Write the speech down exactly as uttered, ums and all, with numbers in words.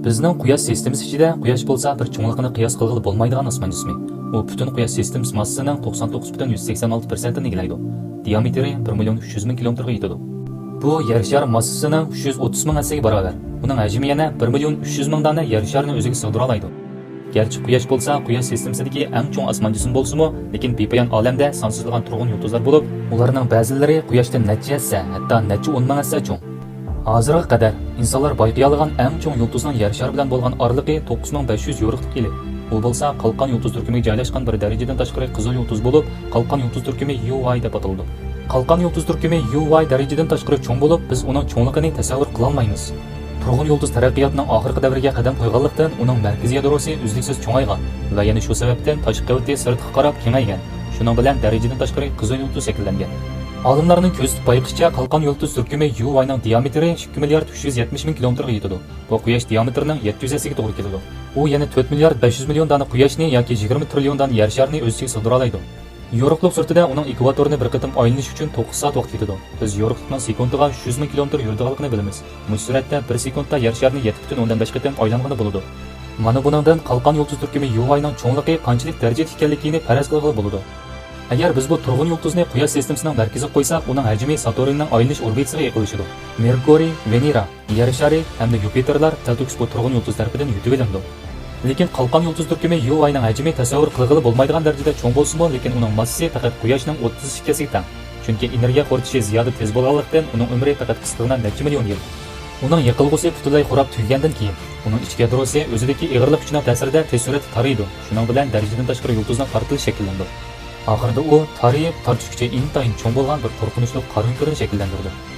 بىزنىڭ قۇياش سىستېمىسى ئىچىدە قۇياش بولسا بىر چوڭلۇقىنى قىياس قىلغىلى بولمايدىغان ئاسمان جىسمى. ئۇ پۈتۈن قۇياش سىستېمىسى ماسسىسىنىڭ توقسان توققۇز پۈتۈن يۈز سەكسەن ئالتە پىرسەنتىنى ئىگىلەيدۇ. دىيامېتىرى بىر مىليون ئۈچ يۈز مىڭ كىلومېتىرغا يېتىدۇ. بۇ يەر شار ماسسىسىنىڭ ئۈچ يۈز ئوتتۇز مىڭ ھەسسىگە باراۋەر. ئۇنىڭ ھەجمى يەنە بىر مىليون ئۈچ يۈز مىڭ دانە يەر شارىنى ئۆزىگە سىغدۇرالايدۇ. گەرچە قۇياش بولسا قۇياش سىستېمىسىدىكى ئەڭ چوڭ ئاسمان جىسمى بولسىمۇ، لېكىن بىپايان ئالەمدە سانسىزلىغان تۇرغۇن يۇلتۇزلار بولۇپ، ئۇلارنىڭ بەزىلىرى قۇياشتىن نەچچە ھەسسە، ھەتتا نەچچە ئون مىڭ ھەسسە چوڭ. ھازىرغا قەدەر ئىنسانلار بايقىيالىغان ئەڭ چوڭ يۇلتۇزنىڭ يەر شارى بىلەن بولغان ئارىلىقى توققۇز مىڭ بەش يۈز يورۇقلۇق يىلى. ئۇ بولسا قالقان يۇلتۇز تۈركۈمىگە جايلاشقان بىر دەرىجىدىن تاشقىرى قىزىل يۇلتۇز بولۇپ، قالقان يۇلتۇز تۈركۈمى يۇ ۋاي دەپ ئاتىلىدۇ. قالقان يۇلتۇز تۈركۈمى يۇ ۋاي دەرىجىدىن تاشقىرى چوڭ بولۇپ، بىز ئۇنىڭ چوڭلۇقىنى تەسەۋۋۇر قىلالمايمىز. تۇرغۇن يۇلتۇز تەرەققىياتنىڭ ئاخىرقى دەۋرىگە قەدەم قويغانلىقتىن، ئۇنىڭ مەركىزىي يادروسى ئۈزلۈكسىز چوڭايغان ۋە يەنە شۇ سەۋەبتىن تاشقى قەۋىتى سىرتقا قاراپ كېڭەيگەن. شۇنىڭ بىلەن دەرىجىدىن تاشقىرى قىزىل يۇلتۇز شەكىللەنگەن. ئالىملارنىڭ كۆزىتىپ بايقىشىچە، قالقان يۇلتۇز تۈركۈمى يۇ ۋاينىڭ دىيامېتىرى ئىككى مىليارد ئۈچ يۈز يەتمىش مىڭ كىلومېتىرغا يېتىدۇ. بۇ قۇياش دىيامېتىرىنىڭ يەتتە يۈز ھەسسىگە توغرا كېلىدۇ. ئۇ يەنە تۆت مىليارد بەش يۈز مىليون دانە قۇياشنى ياكى يىگىرمە تىرىليون دانە يەر شارىنى ئۆز ئىچىگە سىغدۇرالايدۇ. يورۇقلۇق سۈرئىتىدە ئۇنىڭ ئېكۋاتورنى بىر قېتىم ئايلىنىش ئۈچۈن توققۇز سائەت ۋاقىت كېتىدۇ. بىز يورۇقلۇقنىڭ سېكۇنتىغا ئۈچ يۈز مىڭ كىلومېتىر يۈرىدىغانلىقىنى بىلىمىز. مۇشۇ سۈرئەتتە بىر سېكۇنتتا يەر شارىنى يەتتە پۈتۈن ئوندىن بەش قېتىم ئايلانغىلى بولىدۇ. مانا بۇنىڭدىن قالقان يۇلتۇز تۈركۈمى يۇ ۋاينىڭ چوڭلۇقى قانچىلىك دەرىجىدە ئىكەنلىكىنى پەرەز قىلغىلى بولىدۇ. ئەگەر بىز بۇ تۇرغۇن يۇلتۇزنى قۇياش سىستېمىسىنىڭ مەركىزىگە قويساق، ئۇنىڭ ھەجمى ساتۇرننىڭ ئايلىنىش ئوربىتىسىغا يېقىنلىشىدۇ. مېركۇرىي، ۋېنېرا، يەر شارى ھەمدە يۇپىتېرلار تەلتۆكۈس بۇ تۇرغۇن يۇلتۇز تەرىپىدىن يۇتۇۋېلىنىدۇ. لېكىن قالقان يۇلتۇز تۈركۈمى يۇ ۋاينىڭ ھەجمى تەسەۋۋۇر قىلغىلى بولمايدىغان دەرىجىدە چوڭ بولسىمۇ، لېكىن ئۇنىڭ ماسسىسى پەقەت قۇياشنىڭ ئوتتۇز ئىككى ھەسسىگە تەڭ. چۈنكى ئېنېرگىيە خورىتىشى زىيادە تېز بولغانلىقتىن، ئۇنىڭ ئۆمرى پەقەت قىسقىغىنا نەچچە مىليون يىل. ئۇنىڭ يېقىلغۇسى پۈتۈنلەي خوراب تۈگىگەندىن كېيىن، ئۇنىڭ ئىچكى يادروسى ئۆزىدىكى ئېغىرلىق كۈچىنىڭ تەسىرىدە تېز سۈرئەتتە تارىيىدۇ. شۇنىڭ بىلەن دەرىجىدىن تاشقىرى يۇلتۇزنىڭ پارتلىشى شەكىللىنىدۇ. ئاخىرىدا ئۇ تارىيىپ، تارتىش كۈچى ئىنتايىن چوڭ بولغان بىر قورقۇنچلۇق قارا ئۆڭكۈرنى شەكىللەندۈرىدۇ.